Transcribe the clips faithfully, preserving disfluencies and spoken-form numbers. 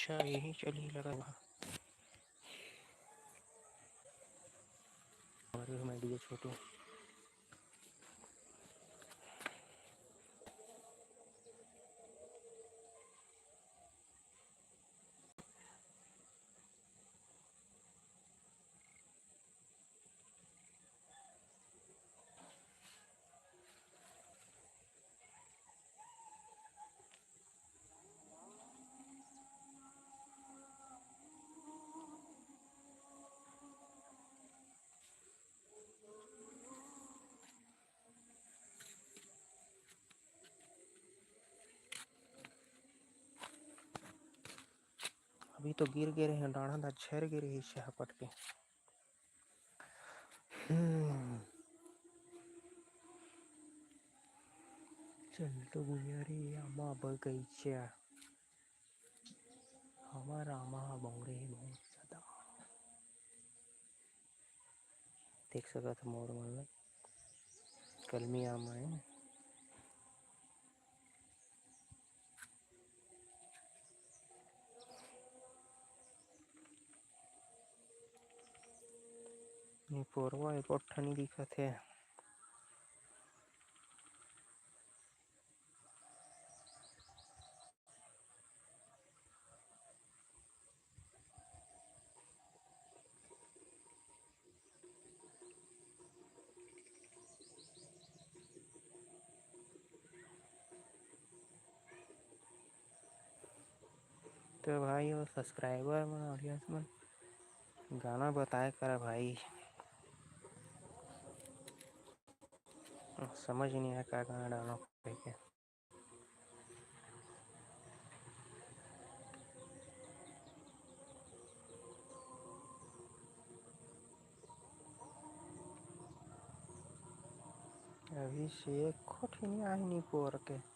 अच्छा, यही चली लगा हुआ। और मैं डीजे छोटू। अभी तो गिर गे रहे, डांड़ा ला झर गे रहे, हपट के। हम्म। चल तो गुजरी आमा बगैचा। हमर आमा ह बउरे हे बहुत ज्यादा। देख सकत ह मोर मन ल, कलमी आमा हे। निपोरवा एको ठन नइ दिखत हे। तो भाई, वो subscriber मन, audience मन, गाना बताए करा भाई, समझ नहीं आया का गाना डालो कह के। अभी से एको ठिन आए निपोर के।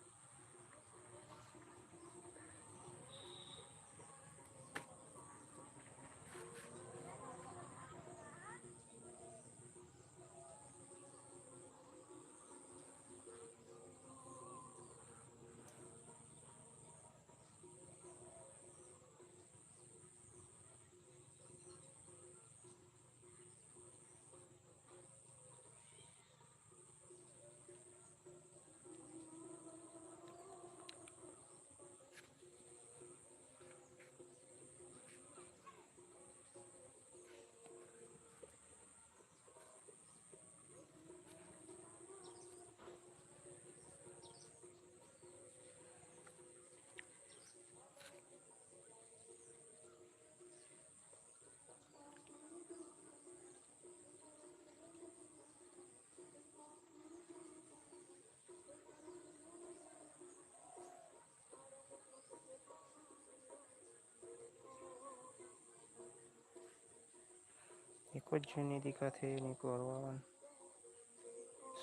एको झन नइ दिखत हे, निपोरवा मन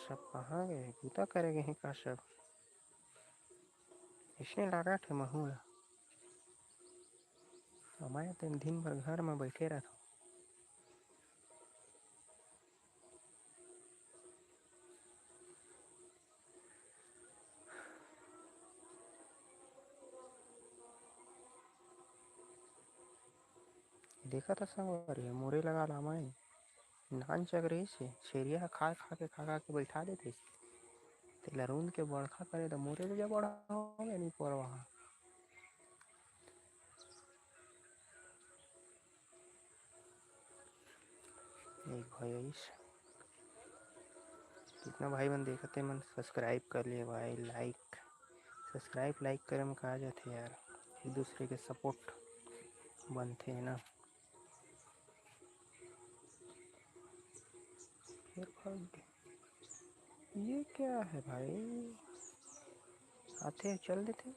सब कहाँ गे हे? बूता करे गे हे का सब? अइसने लागत हे महू ला। समय तेन दिन भर घर म बइठे रहिथों। देखत हस संगवारी, मुरई लगा लामा हे, नान चक रहिस हे, छेरिया ह खा खा के, खा खा के बइठा देथे। तेला रूंद के बड़खा करे त मुरई तो जब बड़ा हो गया निपोरवा ह। एक भाई आइस। कितना भाई मन देखत हे मन subscribe कर लिए भाई, like, subscribe, like करे म का जाथे यार, एक दूसरे के support बनथे ना। फिर भाग गए। ये क्या है भाई? आथे चल देथे।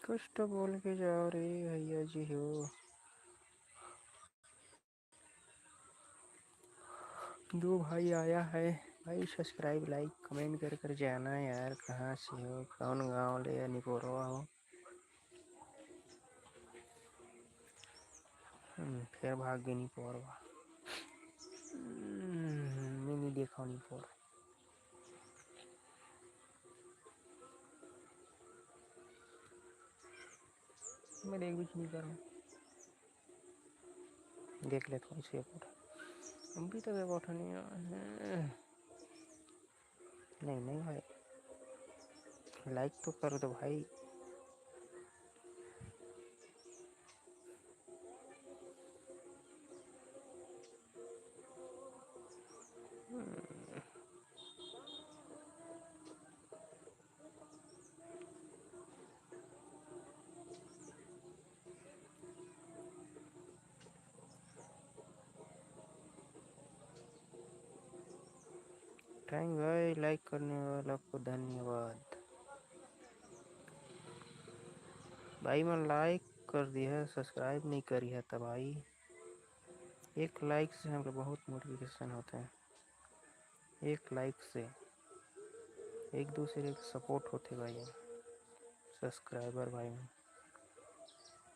कुछ तो बोल के जाओ रे भैया जी हो। दो भाई आया है भाई, subscribe, like, comment कर कर जाना यार, कहाँ से हो, कौन गांव ले या निपोरवा हो। हम्म, फिर भाग गई निपोरवा। हम्म, मैं नहीं देखा निपोर। मैं देख भी नहीं कर रहा हूँ। देख लेता हूँ इसे एक बार। अभी तक एक बार नहीं आया है। नहीं, नहीं भाई, like तो कर दो भाई। हम्म। Thank भाई, like करने वाला को धन्यवाद। भाई मन like कर दिया, subscribe नहीं करी है त भाई, एक like से हमको बहुत motivation होता है। एक like से एक दूसरे के support होते भाई, subscriber भाई मन।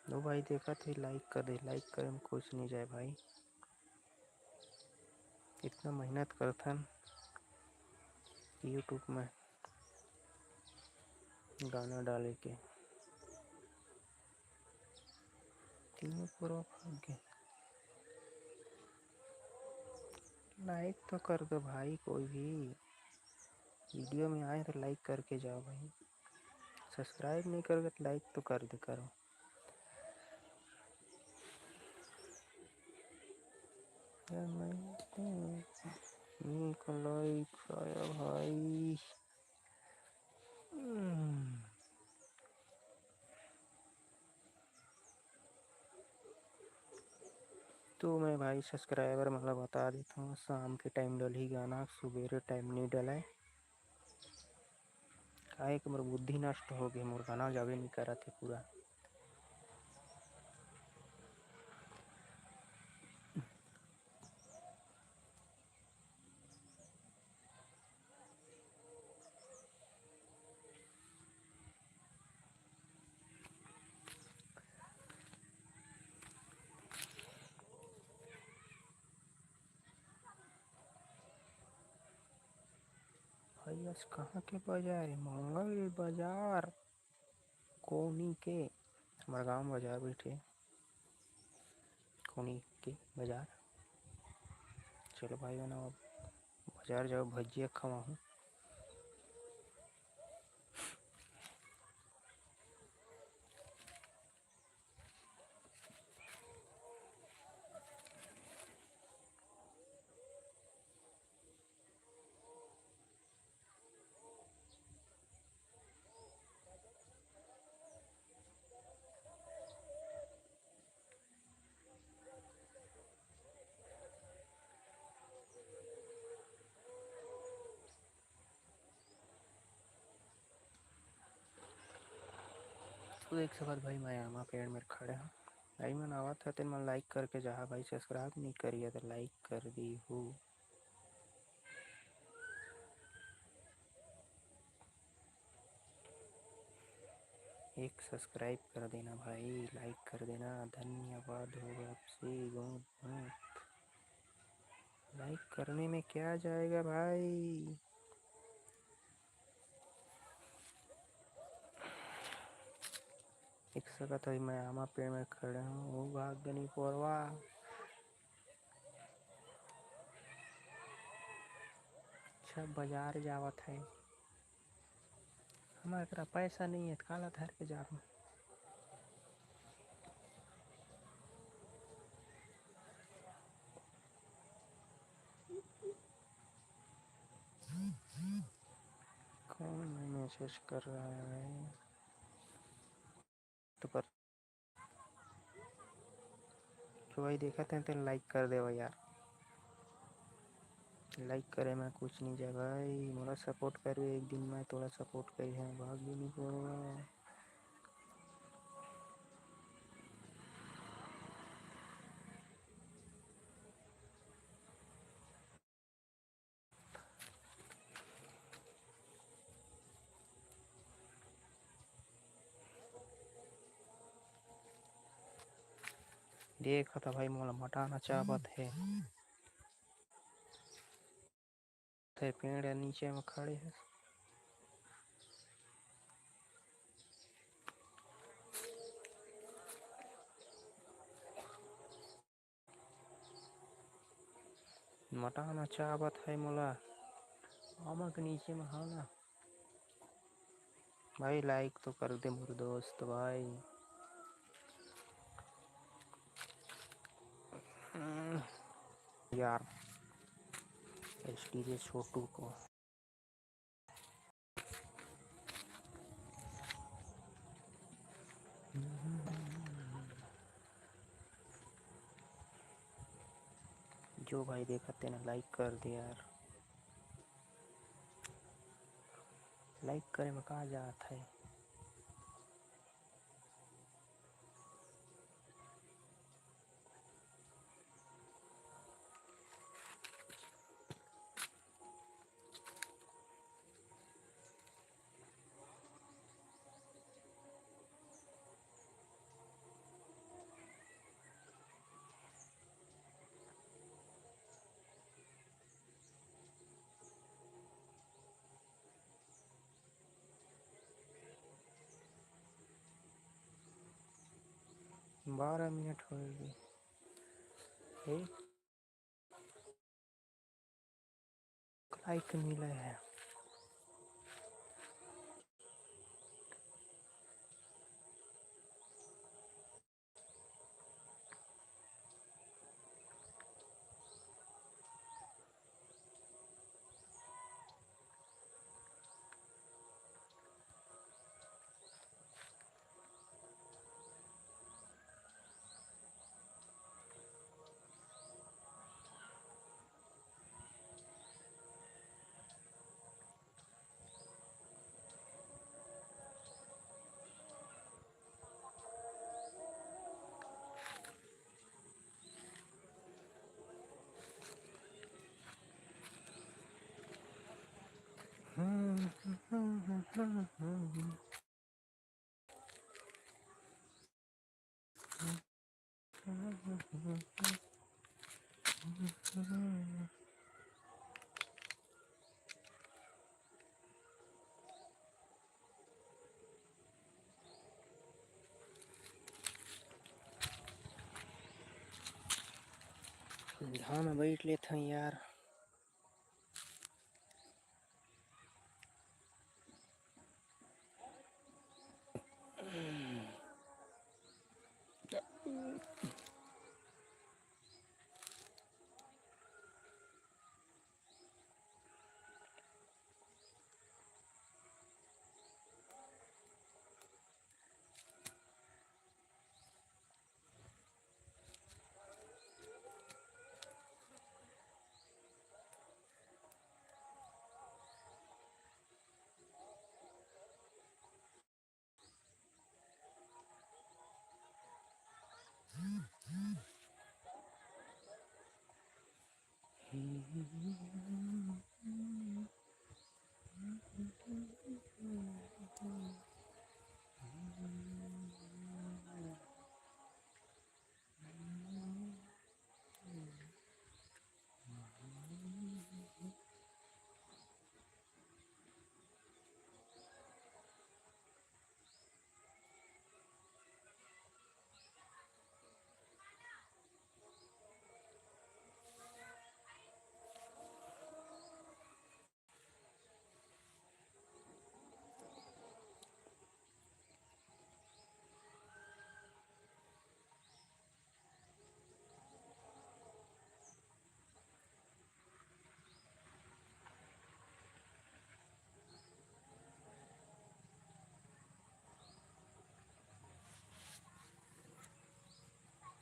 दो भाई देखा थे, like कर दे, like करे में कुछ नहीं जाए भाई। इतना मेहनत करथन YouTube में गाना डाले के। तीनों पूरा भाग गए। Like तो कर दो भाई, कोई भी video में आए तो like करके जाओ भाई। Subscribe नहीं करोगे तो like तो कर दे करो। Like आया भाई। हम्म। तो मैं भाई subscriber मन ला बता देता हूँ, शाम के time डलही गाना, सुबेरे time नहीं डलाए, काहे कि मोर बुद्धि नष्ट हो गई, मोर गाना जाबे नहीं करत है पूरा। भाई, आज कहाँ के बाजार है? मंगल बाजार। कोनी के, हमर गांव बाजार बैठे, कोनी के बाजार। चलो भाई बहन, अब बाजार जाओ, भजिया खवाहूँ। तो देख सकत भाई, मैं आमा पेड़ में खड़े हूँ। भाई मन आवत ह, तेन मन like करके जाहा भाई, subscribe नहीं करिया तो like कर दी हूँ। एक subscribe कर देना भाई, like कर देना, धन्यवाद हो आपसे बहुत बहुत। Like करने में क्या जाएगा भाई। देख सकत हई, मैं आमा पेड़ में खड़े हूँ, वो भाग गनी पोरवा। अच्छा, बाजार जावत है, हमर करा पैसा नहीं है, काला धर के जाबो। कौन message कर रहा है भाई? तो कर तो भाई, देखत हैं तेन like कर देवा यार। Like करे में कुछ नहीं जाए भाई, मोला support करबे, एक दिन मैं तोला support करी है, भाग भी नहीं पड़ेगा। देखत भाई, मोला मटाना चाहत हे। ते पेड़ नीचे में खड़े हे। मटान अच्छा आवत है मोला। आमा के नीचे में हव ना। भाई, like तो कर दे मोर दोस्त भाई। हम्म, यार, एस डी जे छोटू को। जो भाई देखत तेन like कर दे यार। Like करे में का जात है। बारह मिनट होय गे। हे, like मिले हे। धान बैठ लेथन यार।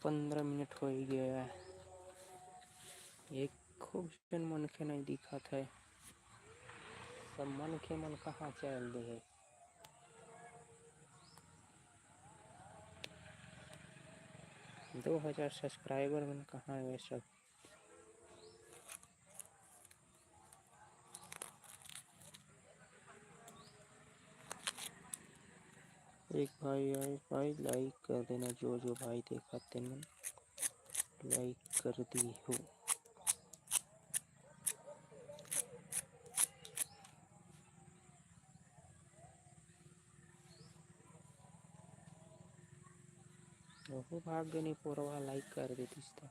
पंद्रह मिनट हो ही गया है, एक खूब जन मनखे नहीं दिखत है, सब मनखे मन कहाँ चल दे है? दो हजार subscriber मन कहाँ है सब? एक भाई आए भाई, like कर देना, जो जो भाई देखा तेन मन like कर दी हो। ओहो भाग गए नहीं, पोरवा like कर देतीस तो।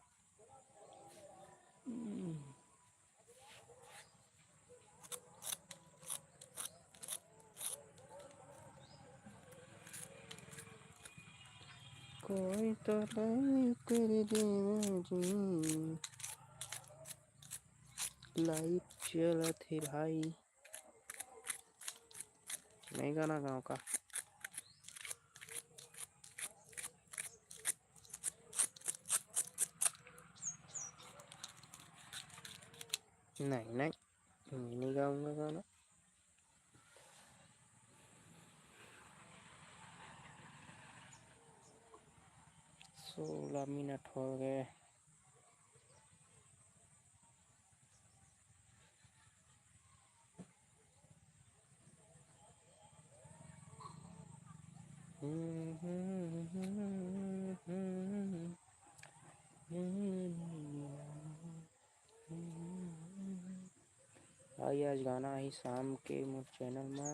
हम्म। कोई तो लाइव कर देवा जी। लाइव चलत हे भाई। नहीं गाना गाँव का। नहीं, नहीं, मैं नहीं गाऊंगा गाना। सोलह मिनट हो गए। भाई, आज गाना आही शाम के मोर चैनल मा,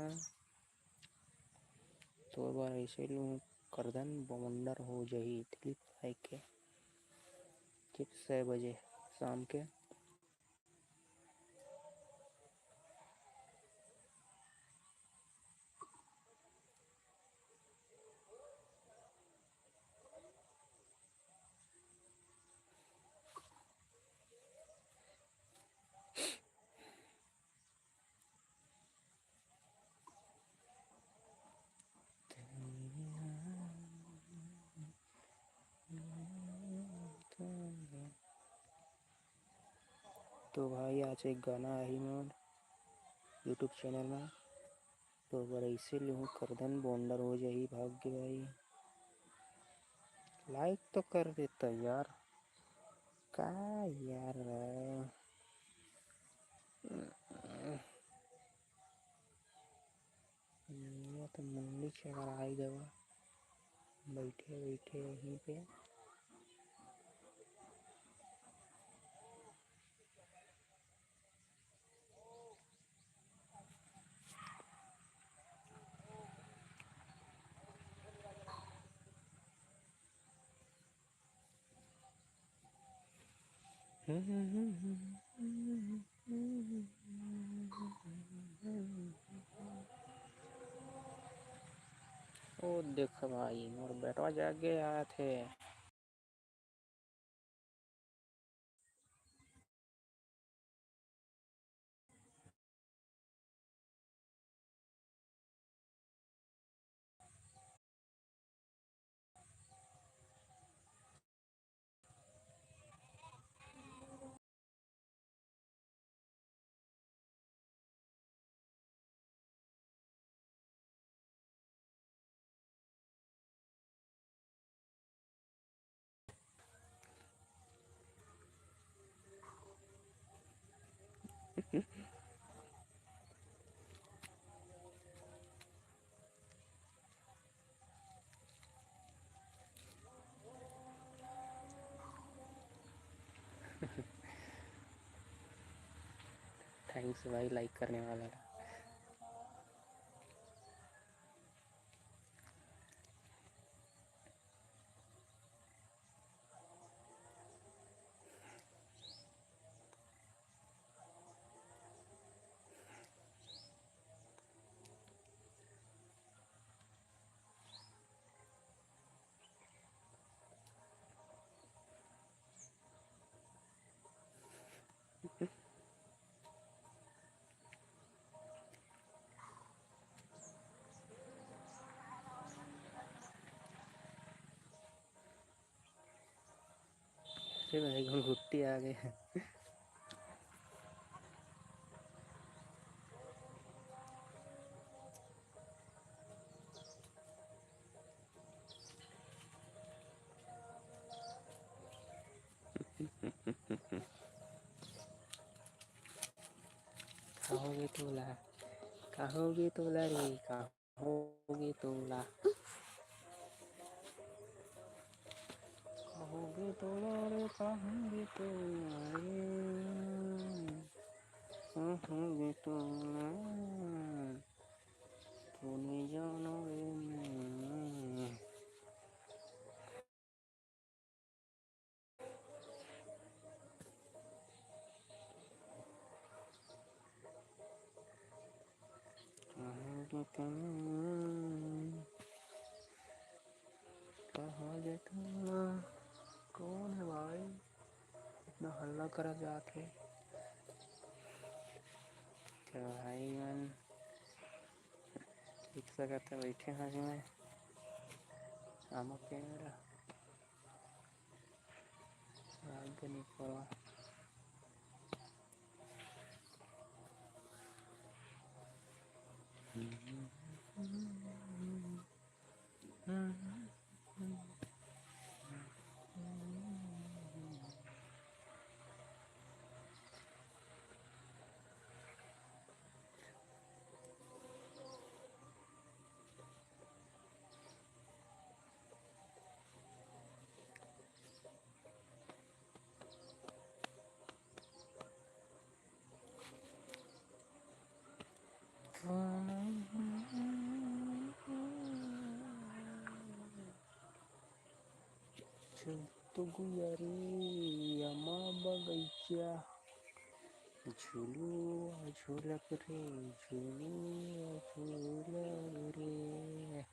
तोर बर ऐसे लूँ करदन बवंडर हो जही, दिलीप भाई के। ठीक, छः बजे शाम के। तो भाई, आज एक गाना आही मोर YouTube चैनल में, तो बर ऐसे लेहूँ करदन बवंडर हो जाही भाग्य भाई। लाइक तो कर देता यार, का यार। ये तो मुंडी चढ़ाई देवा बैठे बैठे यहीं पे। ओ देख भाई, मोर बेटवा जागे आथे। थैंक्स भाई, लाइक करने वाला। अरे भाई, घुन घुट्टी आ गए। का होगे तोला, का होगे तोला रे, का होगे तोला, का होगे तोला रे, का होगे तोला रे, का होगे तोला, तूने जाना रे मैं। कहाँ जाता? कौन है भाई? इतना हल्ला करा जात है। तो भाई मन देख सकत है, बैठे हैं जी मैं। आमो के मेरा आगे नहीं पड़ा। चल तो गुया रे, आमा बगैचा। झुलुआ झुलक रे, झुलुआ झुलक रे।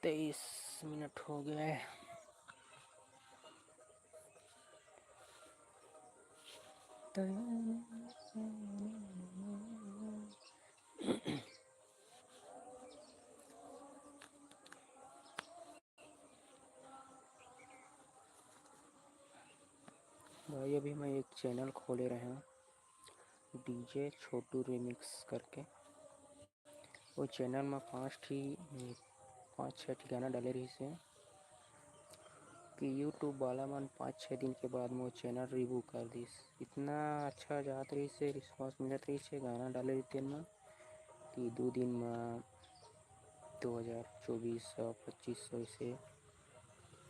तेईस मिनट हो गया है। भाई, अभी मैं एक चैनल खोले रहे हूँ, डीजे छोटू रिमिक्स करके। वो चैनल में पाँच ठी, पाँच छः ठी गाना डाले रहिस हे कि YouTube वाला मन पाँच छः दिन के बाद मोर चैनल रिव्यू कर दिस। इतना अच्छा जात रहिस हे, रिस्पॉन्स मिलत रहिस हे, गाना डाले रहिस तेन म कि दू दिन म दो हज़ार, चौबीस सौ, पच्चीस सौ ऐसे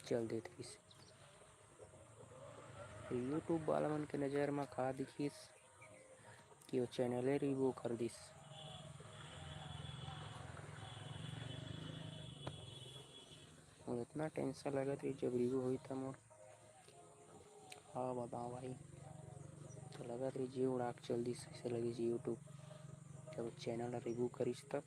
चल देत रहिस। फिर YouTube वाला मन के नज़र म का दिखिस कि वो चैनले रिव्यू कर दिस। मोर इतना टेंशन लगत रही जब रिव्यू होई त मोर। हाँ बताओ भाई, तो लगत रही जी उड़ा के चल दिस, ऐसे लगे जी YouTube जब चैनल रिव्यू करिस तब।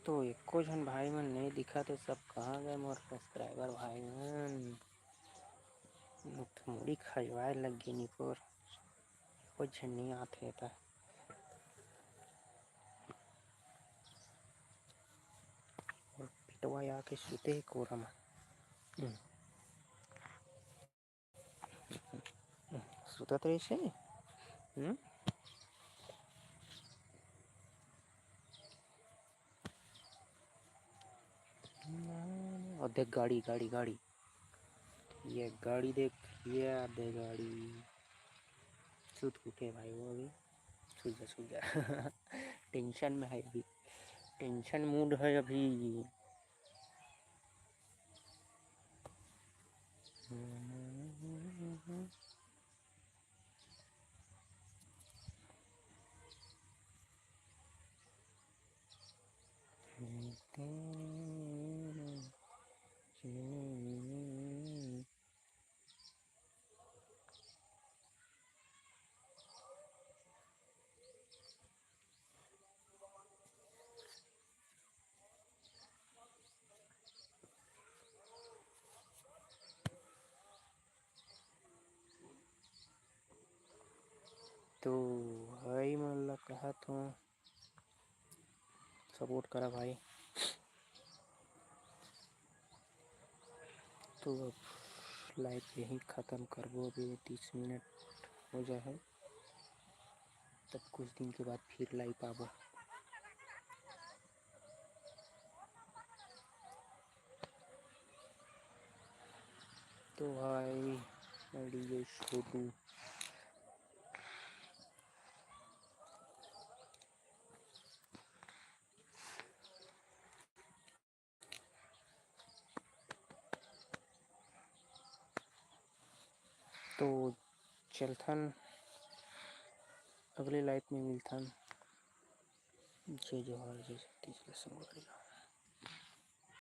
तो एको झन भाई मन नहीं दिखा, तो सब कहाँ गए मोर सब्सक्राइबर भाई मन? मुड़ी खजवाए लग गे निपोर, एको झन नहीं आथे त। और पिटवा आके सुते हे कोरा में। हम्म। हम्म। सुतत रहिस हे। हम्म? अउ देख गाड़ी, गाड़ी, गाड़ी। ये गाड़ी देख, ये दे गाड़ी। सुत के उठे भाई वो अभी। सुत जा, सुत जा। Tension में है अभी। Tension mood है अभी। तो भाई मन ला कहत हूँ, support करा भाई। तो अब live यहीं ख़त्म करबो, अभी तीस मिनट हो जाए है, तब कुछ दिन के बाद फिर live आबो। तो भाई, डीजे छोटू। तो चलथन, अगले live में मिलथन। जय जोहार, जय छत्तीसगढ़ संगवारी हो।